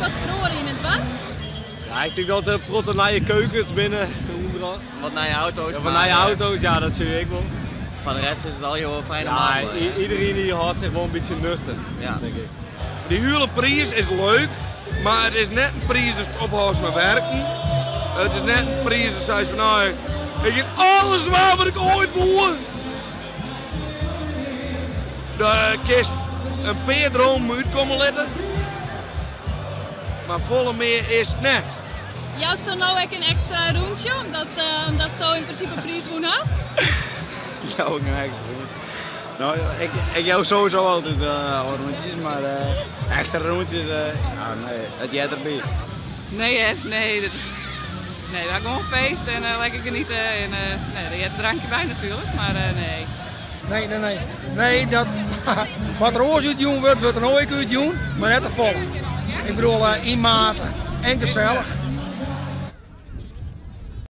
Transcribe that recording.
wat feroare yn it doarp? Ja, ik tink dat der in protte nije keukens binne ûnderoan. Wat nije auto's. Ja, wat nije auto's, ja, dat sjoch ik wol. Foar de rest is it allegear wol fijn Ja, iedereen die hâldt sich wol in bytsje nuchter, tink ik. De hiele priis is leuk, mar it is net in priis datst ophâldst mei werken. It is net in priis datst seist fan no, ik gean alles dwaan wat ik oait woe. Dêr kinst in pear dromen útkomme litte, mar folle mear is it net. Jousto no ek in ekstra rûntsje, omdat omdatsto yn prinsipe priis wûn hast? Jou ik in ekstra rûntsje? No, ik, ik jou sowieso altyd al rûntsjes, mar ekstra rûntsjes, ja, nee, it heart derby. Nee hear, nee. Nee, we ha gewoan feest en lekker geniete en nee, der heart in drankje by natuerlik, mar nee. Nee, nee, nee. Nee, dat, wat der oars útjûn wurdt, wurdt der no ek útjûn, mar net te folle. Ik bedoel, yn mate en gesellich.